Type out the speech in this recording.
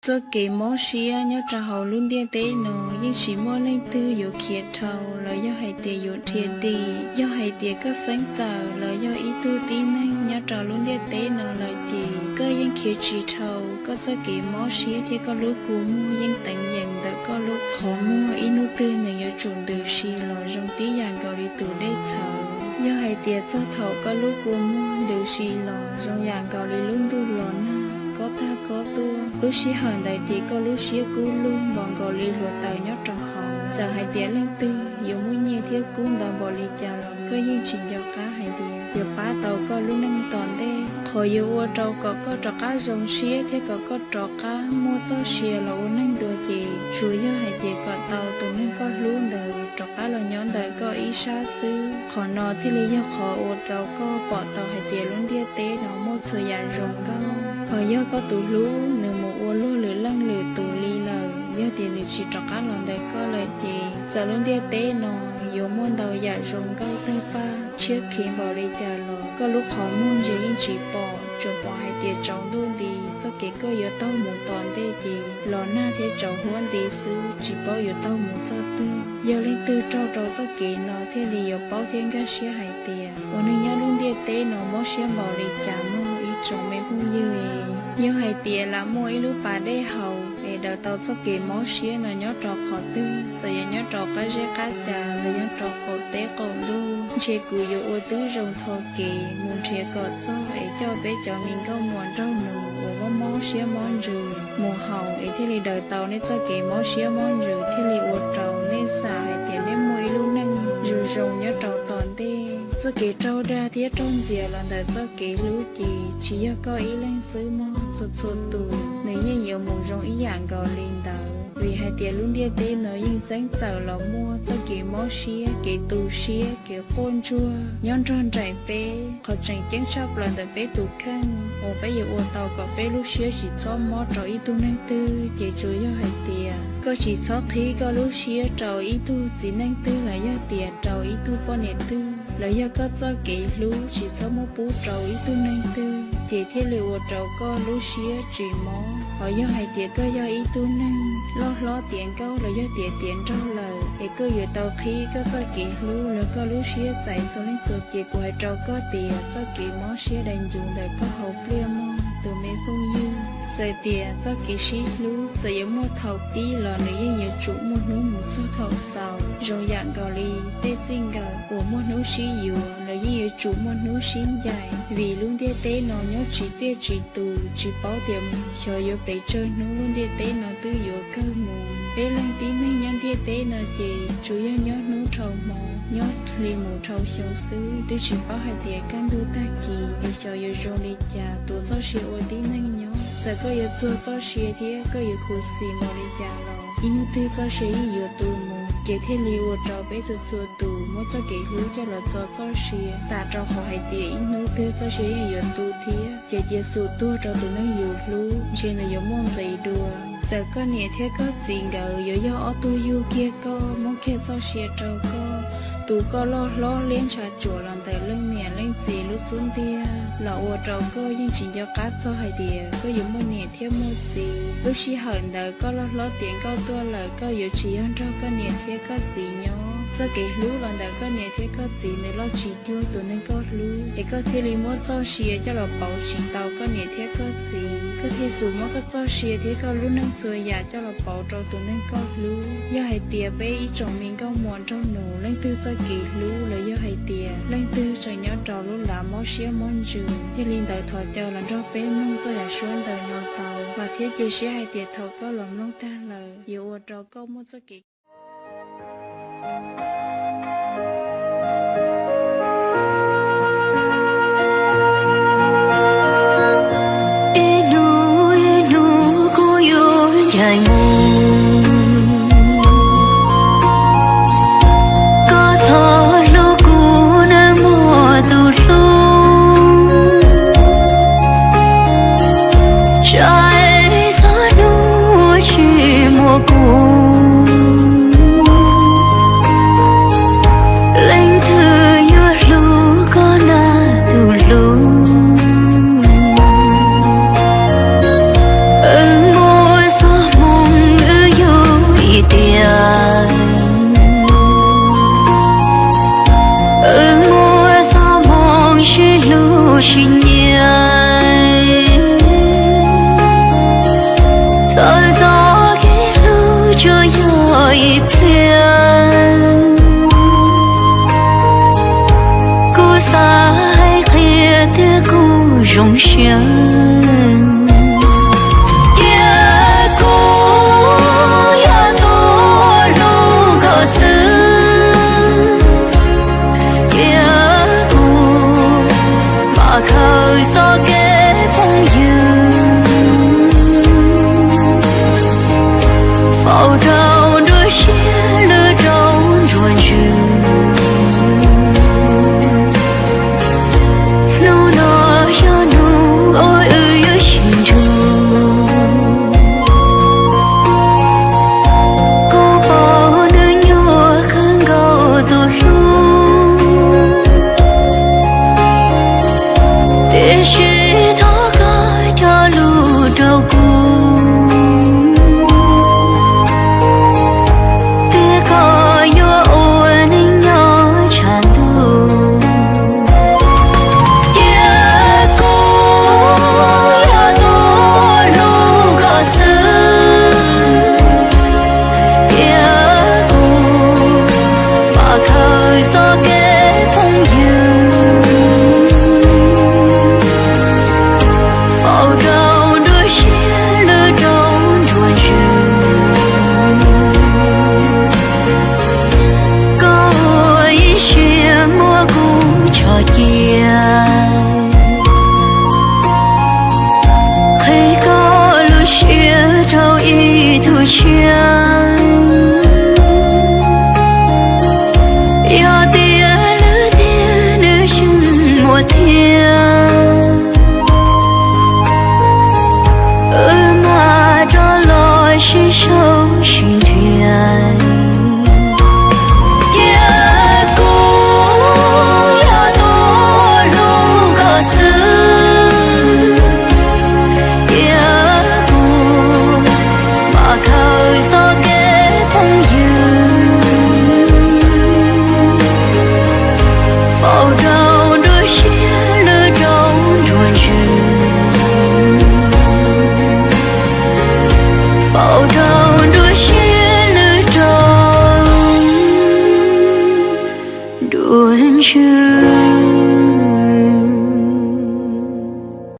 Txoj kev mob siab nyob rau hauv lub ntiaj teb no yeej tsis muaj leej twg yuav khiav dhau los yog hais tias yuav dhia dim. Yog hais tias koj xeeb txawm los yog ib tug tib neeg nyob rau lub ntiaj teb no lawm ces koj yeej khiav tsis dhau. Koj txoj kev mob siab thiab koj lub kua muag yeej teev yeem ntawm koj lub qhov muag, ib hnub twg nws yuav tsum ntws si los zoo tib yam nkaus li tus dej txhawv. Yog hais tias txog thaum koj lub kua muag ntws si los zoo yam nkaus li lub ntuj los nag, kob tag kob tuaj, lub sij hawm ntawd ces koj lub siab kub lug npaum nkaus li hluav taws nyob rau hauv. Txawm hais tias leej twg yuav muaj nyiaj thiab kub ntau npaum li cas los koj yeej tsis nco qab hais tias yuav pab tau koj lub neej tom ntej. Qhov yuav ua rau kom koj rov qab zoo siab thiab kom koj rov qab muaj txoj sia los ua neeg dua ces tsuas yog hais tias kom tau tus neeg koj hlub ntawd rov qab los nyob ntawm koj ib sab xwb. Qhov no thiaj li yog qhov ua rau koj pom tau hais tias lub ntiaj teb no muaj txhua yam zoo nkauj. Ho yog koj tus hlub nws mus ua luag lwm leej lwm tus li lawm, yog tias nws tsis rov qab los ntawm koj lawm ces txawm lub ntiaj teb no yuav muaj ntau yam zoo nkauj tawg paj tshiab khiv npaum li cas los koj lub qhov muag ntsia yeej tsis pom, tsuas pom hais tias tsaus ntuj nti. Txoj kev koj yuav taug mus tom ntej ces los nag thiab tsaus huab nti xwb, tsis paub yuav taug mus txog twg. Yog leej twg raug rau txoj kev no thiaj li yuav paub thiab nkag siab hais tias ua neeg nyob lub ntiaj teb no mob siab npaum li cas mog ib tsoom me phooj ywg. Yog hais tias lam muaj ib lub pas dej haus es daws tau txoj kev mob siab no nyob rau qhov twg, txawm yog nyob rau qab zeb qab ca los nyob rau qaum teb qaum ntuj, ntshe kuv yuav ua tib zoo tho kev mus nrhiav kom txog es coj peb cov me nkauj muam nraug nus uas mob mob siab mob ntsws mus haus es thiaj li daws tau nej txoj kev mob siab mob ntsws, thiaj li ua rau nej xam hais tias nej muaj ib lub neej zoo zoo nyob rau tom ntej. Txoj kev raug dag thiab raug ntxias los ntawm txoj kev hlub ces tsis yog koj ib leeg xwb mog, txhua txhua tus nws yeej yuav mus zoo ib yam nkaus li ntawd. Vim hais tias lub ntiaj teb no yeej txeeb txawm los muaj txoj kev mob siab, kev tu siab, kev quaj ntsuag nyob nrog nraim peb. Qhov tseem ceeb tshaj plaws ntawm peb tus kheej uas peb yuav ua tau kom peb lub siab tsis txhob mob rau ib tug neeg twg ces tsuas yog hais tias koj tsis txhob qhib koj lub siab rau ib tug txiv neej twg los yog tias rau ib tug poj niam twg, los yog koj txoj kev hlub tsis txhob muab pub rau ib tug neeg twg, ces thiaj li ua rau koj lub siab tsis mob. Ho yog hais tias koj yog ib tug neeg loj hlob tiav nkauj los yog tias tiav nraug lawm es koj yuav tau qhib koj txoj kev hlub los koj lub siab txais txhua leej txhua tus, ces kuv hais rau koj tias txoj kev mob siab dai ncuv ntawm koj hauv pliaj mog tus me phooj ywg. Txawm tias txoj kev sib hlub txawm yuav muaj thaum pib los nws yeej yuav tsum muaj hnub mus txog thaum xaus. Zoo yam nkaus li tej txij nkawm uas muaj hnub sib yuav los yeej yuav tsum muaj hnub sib ncaim, vim lub ntiaj teb no nyob tsis tiaj tsis tus, tsis paub tias xyov yuav pes tsawg hnub lub ntiaj teb no twb yuav kawg mus. Peb leej tib neeg nyob ntiaj teb no ces tsuas yog nyob hnub dhau hmo, nyob hli mus dhau xyoo xwb, twb tsis paub hais tias kaj ntug tag kis es xyov yuav zoo li cas tuav txoj sia ua tib neeg nyob. Txawm koj yuav txuag txoj sia thiab koj yuav khuv xim npaum li cas los ib hnub twg txoj sia yeej yuav tu mus, ces thiaj li ua rau peb txhua txhua tus muab txoj kev hlub coj los txo txoj sia, tam rau qhov hais tias ib hnub twg txoj sia yeej yuav tu thiab. Ces cia xub tuag rau tus neeg yus hlub, ntshe nws yuav muaj nqis dua. Txawm koj niam thiab koj txiv nkawd yuav yog ob tug yug kiag koj, muab kiag txoj sia rau koj, tu koj loj hlob liab ntshav tsuam los ntawm leej niam leej txiv lub xub ntiag, los ua rau koj yeej tsis nco qab txog hais tias koj yuav muaj niam thiab muaj txiv. Lub sij hawm ntawd koj loj hlob tiav nkauj tuaj lawm, koj yuav tsis yog nrog koj niam thiab koj txiv nyob. Txoj kev hlub los ntawm koj niam thiab koj txiv nws loj tsis cuag tus neeg koj hlub, es koj thiaj li muab txoj sia coj los pauv tsis tau koj niam thiab koj txiv. Koj thiaj xub muab koj txoj sia thiab koj lub neej txhua yam coj los pauv rau tus neeg koj hlub. Yog hais tias peb ib tsoom me nkauj muam nraug nus leej twg txoj kev hlub los yog hais tias leej twg tseem nyob rau lub lav mob siab mob ntsws, yog li ntawd thov caw los nrog peb mloog txoj yam suab ntawm no tau, vam thiab cia siab hais tias thaum koj los mloog tag lawm yuav ua rau koj muaj txoj kev Ib hnub ib hnub kuv yuav ncaim mus, koj txhob hlub kuv nawb mog tus hlub, tsam txog hnub tsis muaj kuv. siab. Cia kuv yog tus hlub koj xwb, cia kuv mam khaws txoj kev phooj ywg faus rau nruab siab lwj rau nruab ntsws. Hnub no yog hnub uas wb yuav sib ntsib, kuv pom nws nyuaj kawg nkaus tus hlub, tiam sis thov koj cog lus rau kuv, tias koj yuav ua neej nyob tshav ntuj. Cia kuv yog tus hlub koj xwb, cia kuv mam khaws txoj kev phooj ywg faus rau nruab siab lwj rau nruab ntsws. Koj ua ib siab muab kuv tso cia, qhia koj lub siab rau ib tug tshiab. Yog tias lwm tiam nws yeej muaj thiab, wb mam rov los sib sau sib nrhiav. Cia kuv yog tus hlub koj xwb, cia kuv mam khaws txoj kev phooj ywg faus rau nruab siab lwj rau nruab ntsws, faus rau nruab siab lwj rau nruab ntsws.